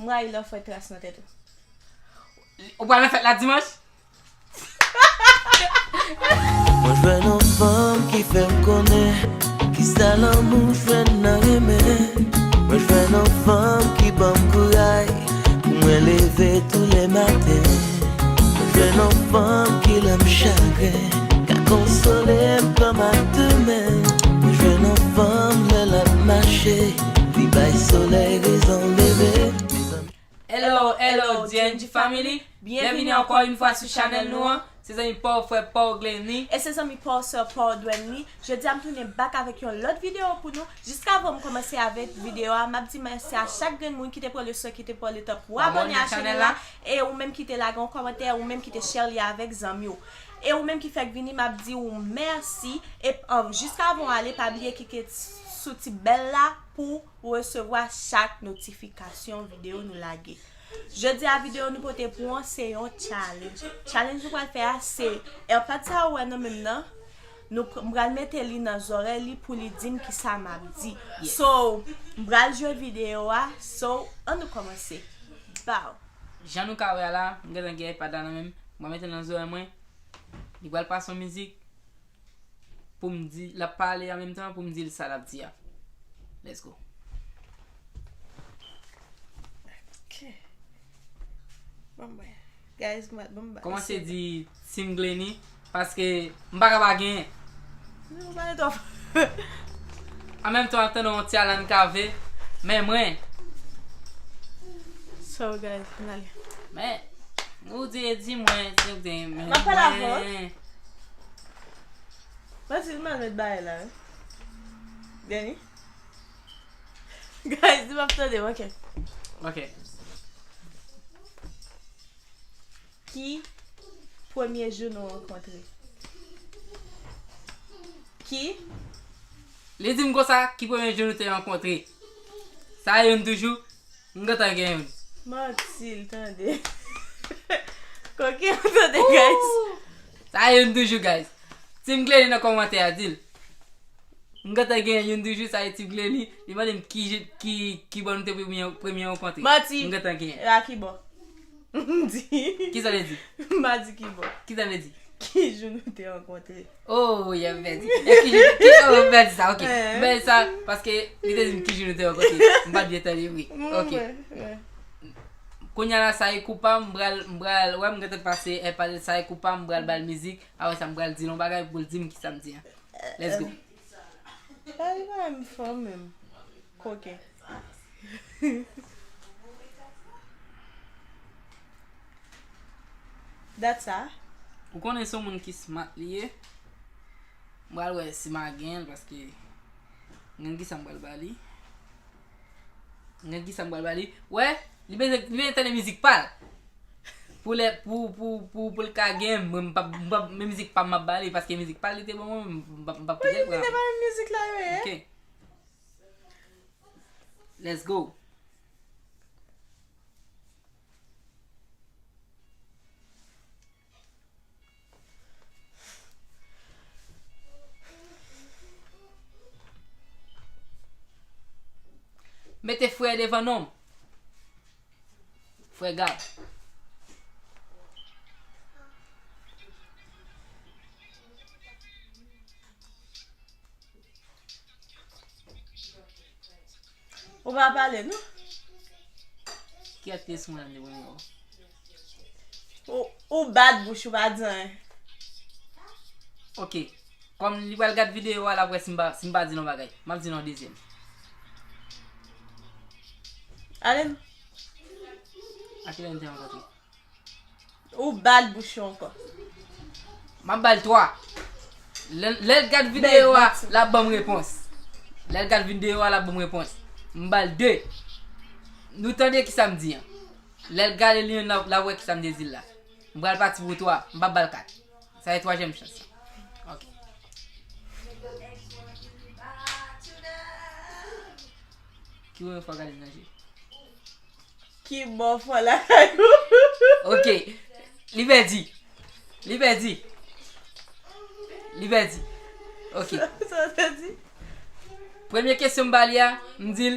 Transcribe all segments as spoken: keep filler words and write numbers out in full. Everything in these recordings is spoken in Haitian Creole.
M rayi lè w fè tras nan tèt ou. Ou pral nan fèt la dimanch? Mwen jwenn yon fanm ki fè m konnen kisa lanmou jwenn nan renmen. Mwen jwenn yon fanm ki ban m kouraj pou mwen leve tou le maten. Mwen jwenn yon fanm ki lè m chagren ka konsole m kòm ak de men. Mwen jwenn yon fanm lè l ap mache, li bay solèy rezon leve. Hello, hello, D N G family. Byenvini ankò yon fwa sou chanèl nou an. Se zanmi pa w frè pa w Glenny. E se zanmi pa w sè pa w Dwenny. Jodi a m tounen back avèk yon lòt videyo pou nou. Jiskavan m kòmanse avèk videyo a, m ap di mèsi a chak grenn moun ki te pran leson, ki te pran letan pou abòne a chanèl la. E ou menm ki te lage yon kòmantè, ou menm ki te share li avèk zanmi w. E ou menm ki fèk vini, m ap di w mèsi. E um, jiskavan w ale, pa bliye klike sou ti bèl la pou resevwa chak notifikasyon videyo nou lage. Jodi a videyo nou pote pou an se yon challenge. Challenge nou pral fè a se AirPod sa ou wè nan men m nan. Nou pr- m pral mete li nan zòrèy li pou li di m kisa m ap di. So, m pral jwe videyo a. So, ann nou kòmanse. Bow. Jan nou ka wè a la, m gentan gen iPad la nan men m. M pral mete l nan zòrèy mwen. Li pral pase yon mizik. Pou m di, l ap pale an menm tan pou m di l sa l ap di a. Let's go. Ok. Bon, mwen. Guys, mwen, bon, mwen. Kòmanse di Team Glenny, paske m pa ka pa genyen. Non, pa twò. An menm tan, ap tande yon ti Alan Cavé, men mwen. So, guys, ann ale. Men, ou di, di mwen, di mwen, men mwen. M ap pale avè w. Matilde mal met bagay la wi. Deni. Guys, di m ap tande m, ok. Ok. Ki premye jou nou rankontre? Ki? Li di m konsa, ki premye jou nou te rankontre? Sa youn toujou. M gentan gen youn. Manti l tande. Koke m tande, guys. Sa youn toujou, guys. Team Glenny nan kòmantè a, di l. M gentan gen youn toujou, sa e Team Glenny. Li mande m ki, ki, ki bò nou te premye, premye rankontre. Manti. M gentan gen. A ki bò? M di. Kisa l di? M pa di ki bò. Kisa l di? Ki jou nou te rankontre? Oh, y ap pèdi. E ki, ki, oh, pèdi sa, ok. Eh. M pèdi sa, paske li te di m ki jou nou te rankontre. M pa t byen tande vre. Ok. Kounye a la, sa e kou pa m, m pral, m pral, wè, m gentan pase, e pale sa e kou pa m, m pral ba l mizik. Apre sa, m pral di l yon bagay pou l di m ki sa m di an. Let's go. Pa li pa m fò menm. Koken. Dat sa. Ou konnen se yon moun ki smart li ye. M pral wè si m a gen l paske m gen kisa m pral ba li. M gen kisa m pral ba li. Wè, li bezwen, li bezwen tande mizik pa l. Pou lè, pou, pou, pou, pou l ka gen, mwen, m p ap, m p ap, men mizik pa m m ap ba li, paske mizik pa l li te ban mwen, m p ap, m p ap kite l pran. Wi, se pa menm mizik la yo ye. Ok. Let's go. Mete frè devan non m. Frè Gab. Ou pa pale, non? Ki aktris mwen renmen? Ou, ou bat bouch ou pa di anyen. Ok. Kòm li pral gad videyo a, l ap wè si m pa, si m pa di l yon bagay. M ap di l yon dezyèm. Alen. A kilè nou te rankontre? Ou ba l bouch ou ankò. M ap ba l twa. Lè, lè l gad videyo a, l ap ban m repons. Lè l gad videyo a, l ap ban m repons. M ba l de. Nou tande kisa m di an. Lè l gade li menm, l ap, l ap wè kisa m te di l la. M pral pati pou twa. M p ap ba l kat. Sa se twazyèm chans lan. Ok. Ki premye fwa w gade m nan je? Ki bò fò lakay ou? Ok. Li pèdi. Li pèdi. Li pèdi. Ok. Sa, sa w te di? Premye kesyon m ba li a, m di l,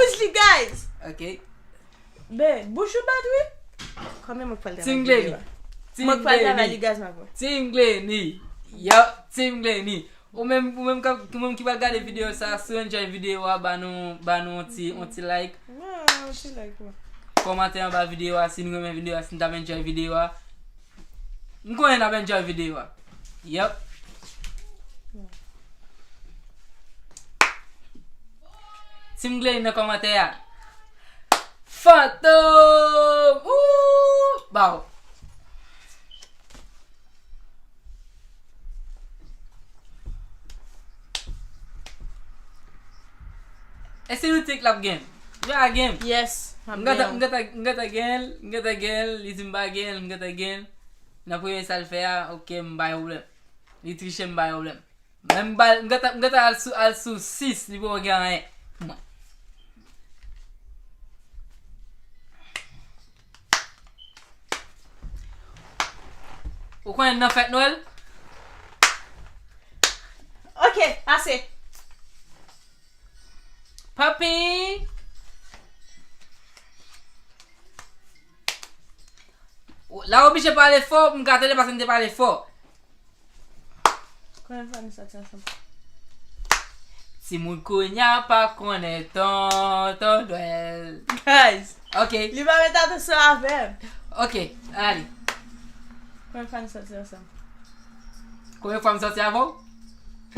bouch li, guys. Ok. Ben, bouch ou bat, wi. Kanmenm, mwen k pral Team travay Glenny. videyo a. Team Mwen k pral travay Glenny. li, guys, mwen. Team Glenny. Yup, Team Glenny. Ou menm, ou menm, ka- ou menm ki pral gade videyo sa, si w enjoy videyo a, ba nou, ba nou yon ti, yon ti like. Wow, she like, wow. kòmante anba videyo a si nou renmen videyo a, si n t ap enjoy videyo a. M konnen n ap enjoy videyo a. Yup. Team Glay nan kòmantè a. Fantom! Ooh! Baw. E se nou tik l ap gen. Jwe a gen. Yes, m ap M gentan, gen. M gentan, m gentan gen l, m gentan gen l, li di m pa gen l, m gentan gen l. Nan premye sa l fè a, ok, m bay pwoblèm. Li triche, m bay pwoblèm. Men m bal, m gentan, m gentan al sou, al sou sis, li poko gen anyen pou mwen. Ou konnen nan fèt Nwèl? Ok, ase. Papi! La oblije pale fò, m ka tande paske m te pale fò. Konbyen fwa nou sòti ansanm? Timoun kounye a pa konnen tonton Nwèl. Guys, ok. Li pa met atansyon avè m. Ok, ann ale. Konbyen fwa nou sòti ansanm? Konbyen fwa m sòti avè w?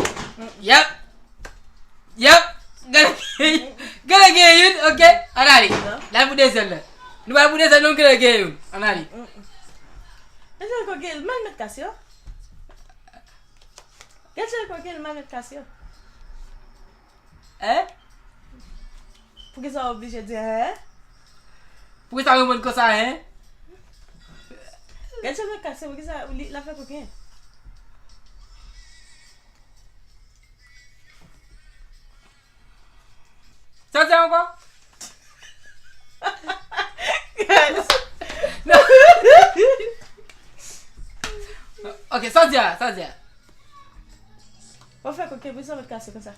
Mm-mm. Yep. Yep. Gade, gade gen youn, ok. Ann ale. Non. L al pou dezyèm nan. Nou pral pou dezyèm nan, gade gen youn. Ann ale. Mm-mm. Gade jan koke l mal met kas yo. Gade jan koke l mal met kas yo. Hein? Poukisa w oblije di hein? Poukisa w reponn konsa hein? Gade jan met kas yo, poukisa li, l ap fè koken? Sa w di ankò? Non. Ok, sa w di a, sa w di a. W ap fè koken, poukisa w met kas yo konsa?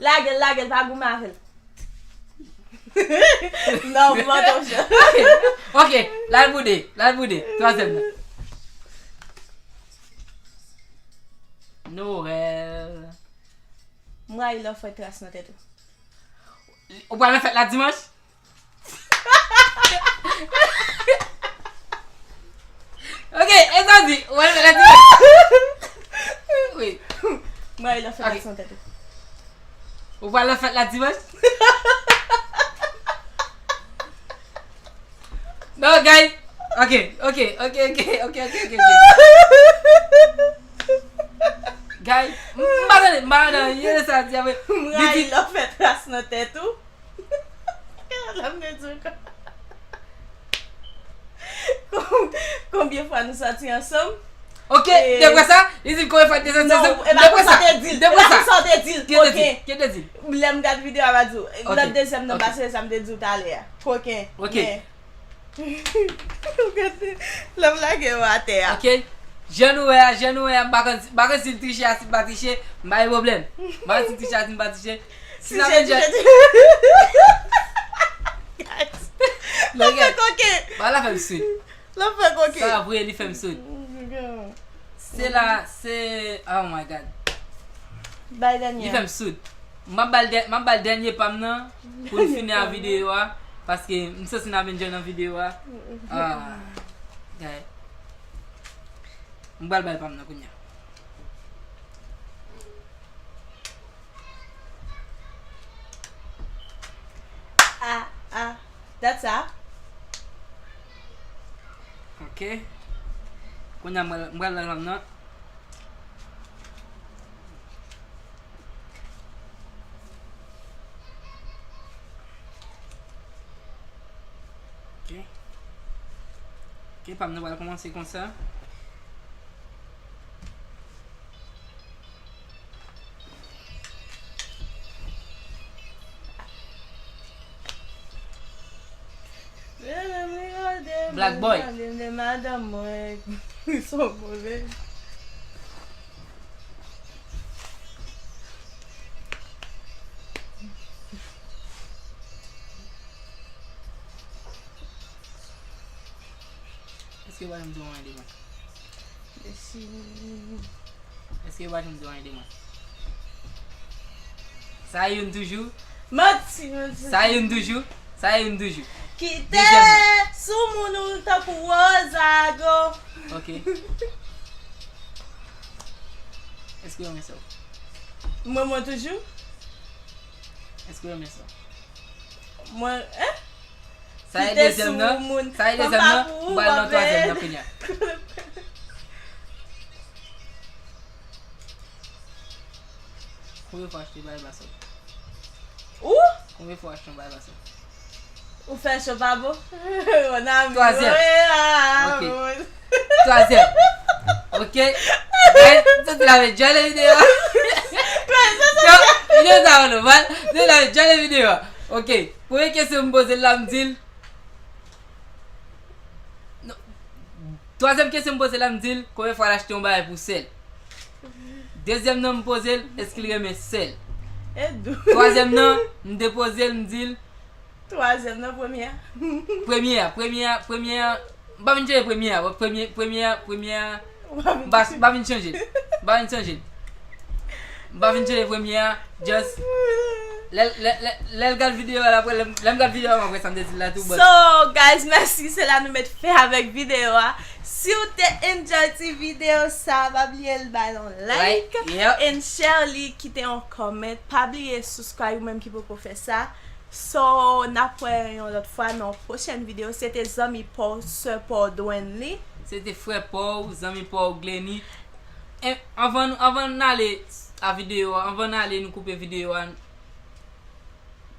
Lage l, lage l, pa goumen avè l. Non, m mande w jan. Ok, ok, l al pou de, l al pou de. Twazyèm nan. Noël. M rayi lè w fè tras nan tèt ou. Ou pral nan fèt la dimanch? Ok, e sa w di, ou pral nan fèt la dimanch? Wi. M rayi lè w fè tras nan tèt ou. Ou pral nan fèt la dimanch? Non, guys. Ok, ok, ok, ok, ok, ok, ok, ok. Guys, m pa tande, m pa tande, ye sa di avè. M rayi lè w fè tras nan tèt ou. Gade la m te di w kon-, konbyen fwa nou sòti ansanm? Ok, e dapre sa, li di konbyen fwa nou te sòti ansanm? Non, e pa konsa w te di l. Dapre sa, e pa konsa w te di l. Ki te di? Koken. Ki te di? Lè m gade videyo a, m a di w. Ok. Lòt dezyèm nan, ok, pase sa m te di w talè a. Koken. Ok. Men. Lè m lage yo atè a. Ok. Jan nou wè a, jan nou wè a, m pa konn, m pa konn si l triche a, si l pa triche, m pa gen pwoblèm. M pa konn si l triche a, si l pa triche. Si l ap enjoy. Guys, l ap fè koken. Ba la fè m soud. L ap fè koken. Sa vre, li fè m soud. Se la, se, oh my God. Bay dènye. Li fè m soud. M ap ba l dè-, m ap ba l dènye pa m nan pou n fini ak videyo a, paske m santi n ap enjoy nan videyo a. Ah, guys. M pral ba l pa m nan kounye a. Ah, ah, that's a. Ok. Kounye a m pral, m pral la nan. Ok. Ok, pa m nan pral kòmanse konsa. Black boy. Madanm mwen, li son move. Èske w pa janm di w anyen de mwen? Mèsi. Èske w pa janm di w anyen de mwen? Sa youn toujou. Manti, manti. Sa youn toujou. Sa youn toujou. Kite soumoun ou tankou Rosago. Ok. Èske w renmen sa? Mwen, mwen toujou. Èske w renmen sa? Mwen, hein? Sa e dezyèm nan. Sa e dezyèm nan. M pral nan twazyèm nan kounye a. Konbyen fwa w achte bagay pa sa? Ou? Konbyen fwa w achte yon bagay pa sa? Ou fè cho pa bon? Twazyèm. Ok. Twazyèm. Ok. Guys, m santi la met jale videyo a. Yo, videyo sa pa nòmal. M santi la met jale videyo a. Ok. Premye kesyon m poze l la, m di l. Non. Twazyèm kesyon m poze l la, m di l, konbyen fwa l achte yon bagay pou sè l? Dezyèm nan m poze l, èske l renmen sè l? E dou. Twazyèm nan, m depoze l, m di l. Twazyèm nan, premye a. Premye a, premye a, premye a. M pa vin chanje premye a, bon, premye, premye a, premye a. M pa, m pa vin chanje. M pa vin chanje. M pa vin chanje premye a, just. Lè, lè, lè, lè l gad videyo a, l apre, lè, lè m gad videyo a, m apre sa m te di l la tou, but. So, guys, mèsi, se la nou met fen avèk videyo a. Si w te enjoy ti videyo sa, pa bliye l bay yon like, Like, yep. And share li, kite yon comment. Pa bliye subscribe ou menm ki poko fè sa. So, n ap wè yon lòt fwa nan pwochèn videyo. Se te zanmi pa w, sè pa w, Dwenly. Se te frè pa w, zanmi pa w, Glenny. E anvan, anvan n ale a videyo a, anvan n ale nou koupe videyo a,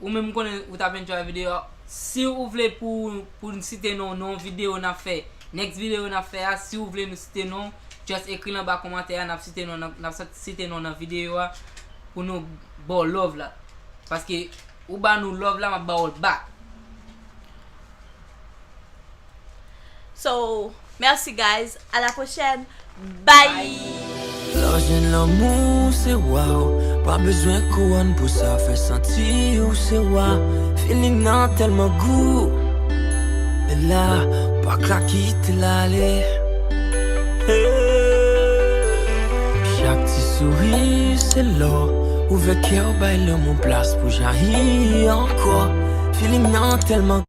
ou menm m konnen ou t ap enjoy videyo a. Si ou vle pou, pou n site non w nan yon videyo n ap fè, next videyo n ap fè a, si ou vle nou site non w, just ekri l anba kòmantè a, n ap site non w nan, n ap site non w nan videyo a pou nou ba w love la. Paske ou ba nou love la, m ap ba w l back. So, merci guys. À la prochaine. Bye. Lè w jwenn lanmou se wa w, pa bezwen kouwòn pou sa fè santi w se wa. Feeling nan tèlman gou, e la, pa ka kite l ale. Hey. Chak ti souri se lò, ouvè kè w bay lanmou plas pou jayi ankò. Feeling nan tèlman